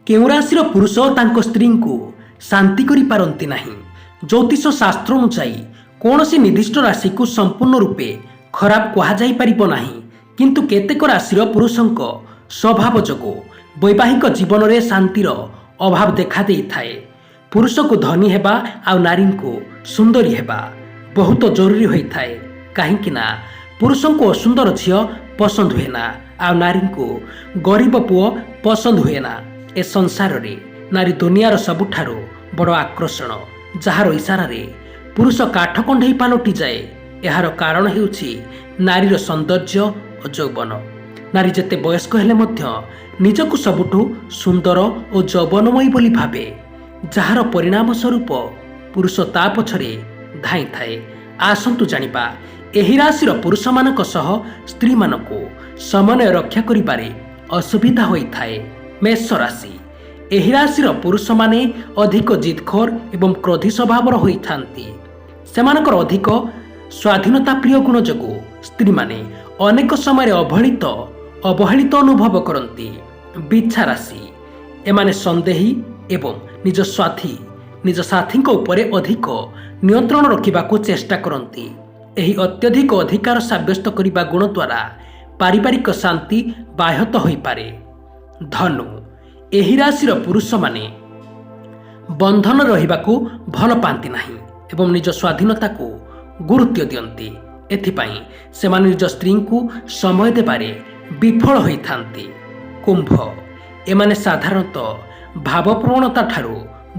କେଉଁ ରାଶିର ପୁରୁଷ ତାଙ୍କ ସ୍ତ୍ରୀଙ୍କୁ ଶାନ୍ତି କରିପାରନ୍ତି ନାହିଁ? ଜ୍ୟୋତିଷ ଶାସ୍ତ୍ର ଅନୁଯାୟୀ କୌଣସି ନିର୍ଦ୍ଦିଷ୍ଟ ରାଶିକୁ ସମ୍ପୂର୍ଣ୍ଣ ରୂପେ ଖରାପ କୁହାଯାଇପାରିବ ନାହିଁ, କିନ୍ତୁ କେତେକ ରାଶିର ପୁରୁଷଙ୍କ ସ୍ୱଭାବ ଯୋଗୁଁ ବୈବାହିକ ଜୀବନରେ ଶାନ୍ତିର ଅଭାବ ଦେଖାଦେଇଥାଏ। ପୁରୁଷକୁ ଧନୀ ହେବା ଆଉ ନାରୀଙ୍କୁ ସୁନ୍ଦରୀ ହେବା ବହୁତ ଜରୁରୀ ହୋଇଥାଏ, କାହିଁକି ନା ପୁରୁଷଙ୍କୁ ଅସୁନ୍ଦର ଝିଅ ପସନ୍ଦ ହୁଏ ନା ଆଉ ନାରୀଙ୍କୁ ଗରିବ ପୁଅ ପସନ୍ଦ ହୁଏ ନା। ଏ ସଂସାରରେ ନାରୀ ଦୁନିଆର ସବୁଠାରୁ ବଡ଼ ଆକର୍ଷଣ, ଯାହାର ଇଶାରାରେ ପୁରୁଷ କାଠ କଣ୍ଢେଇ ପାଲଟିଯାଏ। ଏହାର କାରଣ ହେଉଛି ନାରୀର ସୌନ୍ଦର୍ଯ୍ୟ ଓ ଯୌବନ। ନାରୀ ଯେତେ ବୟସ୍କ ହେଲେ ମଧ୍ୟ ନିଜକୁ ସବୁଠୁ ସୁନ୍ଦର ଓ ଯୌବନମୟୀ ବୋଲି ଭାବେ, ଯାହାର ପରିଣାମ ସ୍ୱରୂପ ପୁରୁଷ ତା ପଛରେ ଧାଇଁଥାଏ। ଆସନ୍ତୁ ଜାଣିବା ଏହି ରାଶିର ପୁରୁଷମାନଙ୍କ ସହ ସ୍ତ୍ରୀମାନଙ୍କୁ ସମନ୍ୱୟ ରକ୍ଷା କରିବାରେ ଅସୁବିଧା ହୋଇଥାଏ। ମେଷ ରାଶି। ଏହି ରାଶିର ପୁରୁଷମାନେ ଅଧିକ ଜିଦଖୋର ଏବଂ କ୍ରୋଧୀ ସ୍ୱଭାବର ହୋଇଥାନ୍ତି। ସେମାନଙ୍କର ଅଧିକ ସ୍ୱାଧୀନତା ପ୍ରିୟ ଗୁଣ ଯୋଗୁଁ ସ୍ତ୍ରୀମାନେ ଅନେକ ସମୟରେ ଅବହେଳିତ ଅନୁଭବ କରନ୍ତି। ବିଛା ରାଶି। ଏମାନେ ସନ୍ଦେହୀ ଏବଂ ନିଜ ସାଥୀଙ୍କ ଉପରେ ଅଧିକ ନିୟନ୍ତ୍ରଣ ରଖିବାକୁ ଚେଷ୍ଟା କରନ୍ତି। ଏହି ଅତ୍ୟଧିକ ଅଧିକାର ସାବ୍ୟସ୍ତ କରିବା ଗୁଣ ଦ୍ୱାରା ପାରିବାରିକ ଶାନ୍ତି ବ୍ୟାହତ ହୋଇପାରେ। ଧନୁ। ଏହି ରାଶିର ପୁରୁଷମାନେ ବନ୍ଧନ ରହିବାକୁ ଭଲ ପାଆନ୍ତି ନାହିଁ ଏବଂ ନିଜ ସ୍ୱାଧୀନତାକୁ ଗୁରୁତ୍ୱ ଦିଅନ୍ତି। ଏଥିପାଇଁ ସେମାନେ ନିଜ ସ୍ତ୍ରୀଙ୍କୁ ସମୟ ଦେବାରେ ବିଫଳ ହୋଇଥାନ୍ତି। କୁମ୍ଭ। ଏମାନେ ସାଧାରଣତଃ ଭାବପ୍ରବଣତା ଠାରୁ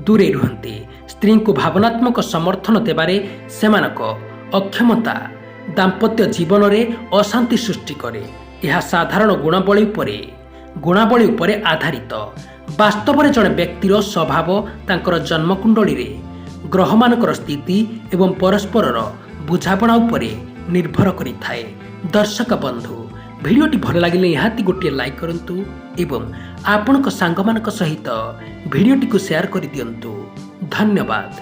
ଦୂରେଇ ରୁହନ୍ତି। ସ୍ତ୍ରୀଙ୍କୁ ଭାବନାତ୍ମକ ସମର୍ଥନ ଦେବାରେ ସେମାନଙ୍କ ଅକ୍ଷମତା ଦାମ୍ପତ୍ୟ ଜୀବନରେ ଅଶାନ୍ତି ସୃଷ୍ଟି କରେ। ଏହା ସାଧାରଣ ଗୁଣାବଳୀ ଉପରେ ଆଧାରିତ। ବାସ୍ତବରେ ଜଣେ ବ୍ୟକ୍ତିର ସ୍ୱଭାବ ତାଙ୍କର ଜନ୍ମକୁଣ୍ଡଳୀରେ ଗ୍ରହମାନଙ୍କର ସ୍ଥିତି ଏବଂ ପରସ୍ପରର ବୁଝାମଣା ଉପରେ ନିର୍ଭର କରିଥାଏ। ଦର୍ଶକ ବନ୍ଧୁ, ଭିଡ଼ିଓଟି ଭଲ ଲାଗିଲେ ନିହାତି ଗୋଟିଏ ଲାଇକ୍ କରନ୍ତୁ ଏବଂ ଆପଣଙ୍କ ସାଙ୍ଗମାନଙ୍କ ସହିତ ଭିଡ଼ିଓଟିକୁ ସେୟାର କରିଦିଅନ୍ତୁ। ଧନ୍ୟବାଦ।